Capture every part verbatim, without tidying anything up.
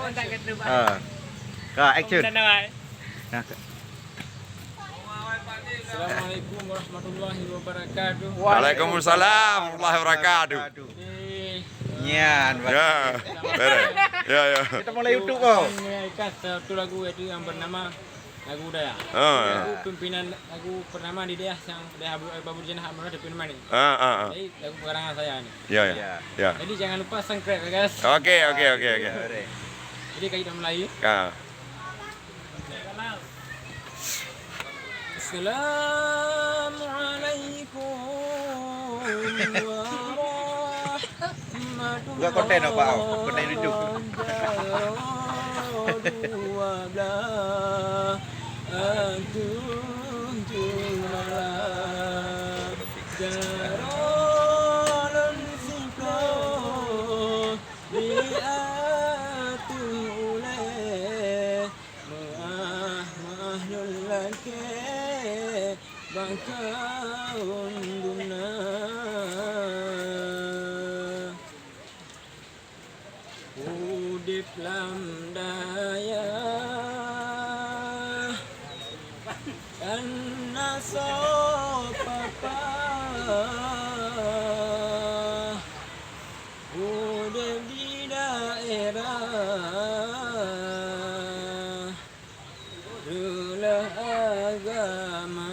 Ha. Ka, action. Nah, ka- Assalamualaikum warahmatullahi wabarakatuh. Waalaikumsalam warahmatullahi wabarakatuh. Eh, Nyan, ya, beres. Ya, ya. Kita mulai YouTube kau. Ini kan satu lagu itu yang bernama Lagu Dayah. Ah, ya. Lagu pimpinan, lagu pertama di Dayah yang Dayah Abu, Abu Janah Abdul Rahman. Ah, ah, ah. Jadi lagu karangan saya ni. Ya, ya. Ya. Ya. Jadi jangan lupa subscribe ya, guys. Oke, oke, oke, oke. Jadi kita mulai. Ah. Assalamualaikum warahmatullahi Buat konten apa, Au? Konten YouTube. Dua belas, tujuh belas, jaroe lôn siploh di ateueh ulèe. Meu'ah-meu'ah lôn lakèe bak kawöm guna. Udép lam dayah kan na soe papa. Udép di daerah reulah agama,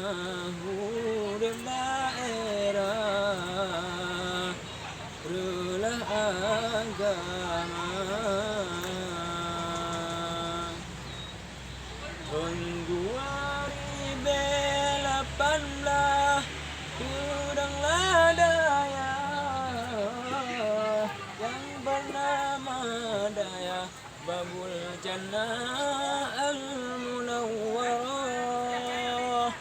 udép daerah reulah agama. Thôn dua ribèe lapan blah, peudong lam dayah nyang beunama Dayah Babul Jannah Al-Munawwarah.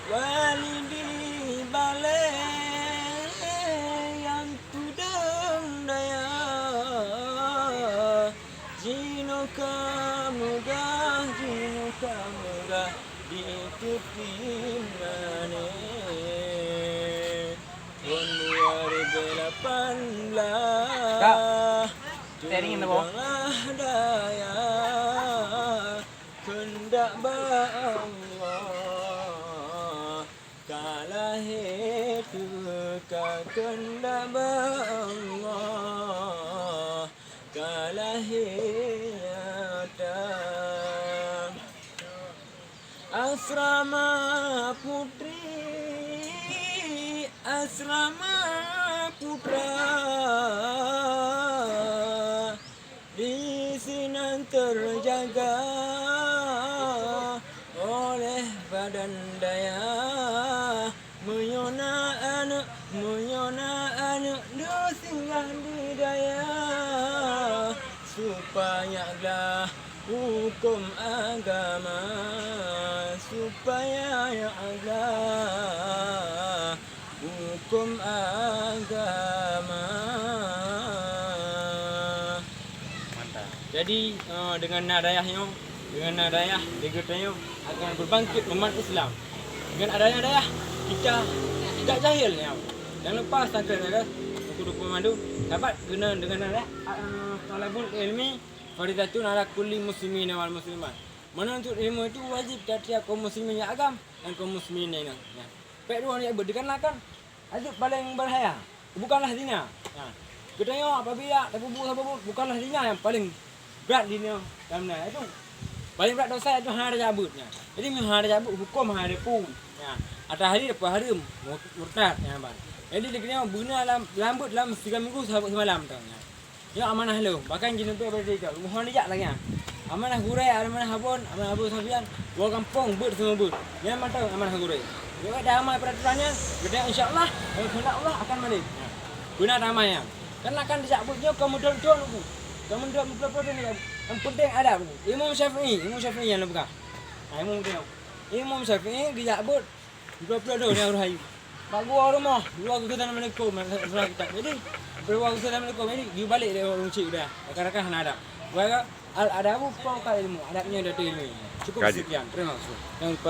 Walidi balè nyang tudong dayah, jinoe ka meugah, jinoe ka meugah di teupin mané. Thôn dua ribèe lapan blah, Kak, sharing apa? Tudonglah dayah, keundak bak Allah, ka lahé teuka keundak bak Allah, ka lahé nyata. Asrama putri, asrama putra. Di sinan teujaga oleh badan dayah. Meunyoe na aneuk, meunyoe na aneuk neusinggah di dayah, supaya glah huköm agama, supaya glah huköm agama. Mantap. Jadi, eh, dengan na dayah nyoe, dengan na dayah, di geutanyoe akan berbangkit umat Islam. Dengan adanya dayah, kita tidak jahil nyoe. Jangan lupa subscribe ya, guys. Dukung-dukung mandu. Dapat guna dengan na dayah, eh, talabul ilmi faridatun ala kulli muslimin wal muslimat. Menuntut ilmu itu wajib tiap-tiap kaum muslimin yang agam dan kaum muslimin lainnya. Ya. Pek dua ni, beudikanlah kan. Azeub paleng bahaya, bukanlah zina. Ha. Geutanyoe apabila tapeubuet saboh buet, bukanlah zina nyang paleng brat di nyoe lam na itu. Paleng brat dosa itu hana tajak beuet nyan. Jadi meunyoe hana tajak beuet, huköm hana teupeu. Ya. Ata hari tapeuhareuem, mur-, murtad nyan ban. Jadi di geutanyoe beuna lam, lam beuet lam siga minggu saboh simalam tu. Ya. Nyoe amanah lôn, bahkan jineupeu bak lagèe nyoe. Mohon dijak lagèe nyan. Amanah gurèe, amanah abon, amanah Abu Sufyan, dua gampông beuet seumeu beuet. Nyan mantong amanah gurèe. Nyoe damai peuraturan nyan, geutanyoe insya Allah, ngon keuheundak Allah akan malèe. Nyan. Beuna damai nyan. Kan akan dijak beuet nyoe ka meudon-don Teungku. Ka meudon meudon-don nyan. Nyang penting adab. Imam Syafi'i, Imam Syafi'i nyang lôn peugah. Ha, Imam Syafi'i. Imam Syafi'i geujak beuet Dua ploh dua nyang rahayu. Bak gua rumoh, dua geutanam leukom, surah kitab. Jadi, dua geutanam leukom, jadi, geubalek lé ureueng chik udah. Rakan-rakan hana adab. Gua kata, al-adabu fauqal ilmu. Adab nyoe di ateueh ilmu. Cukup sekian. Terima kasih. Jangan lupa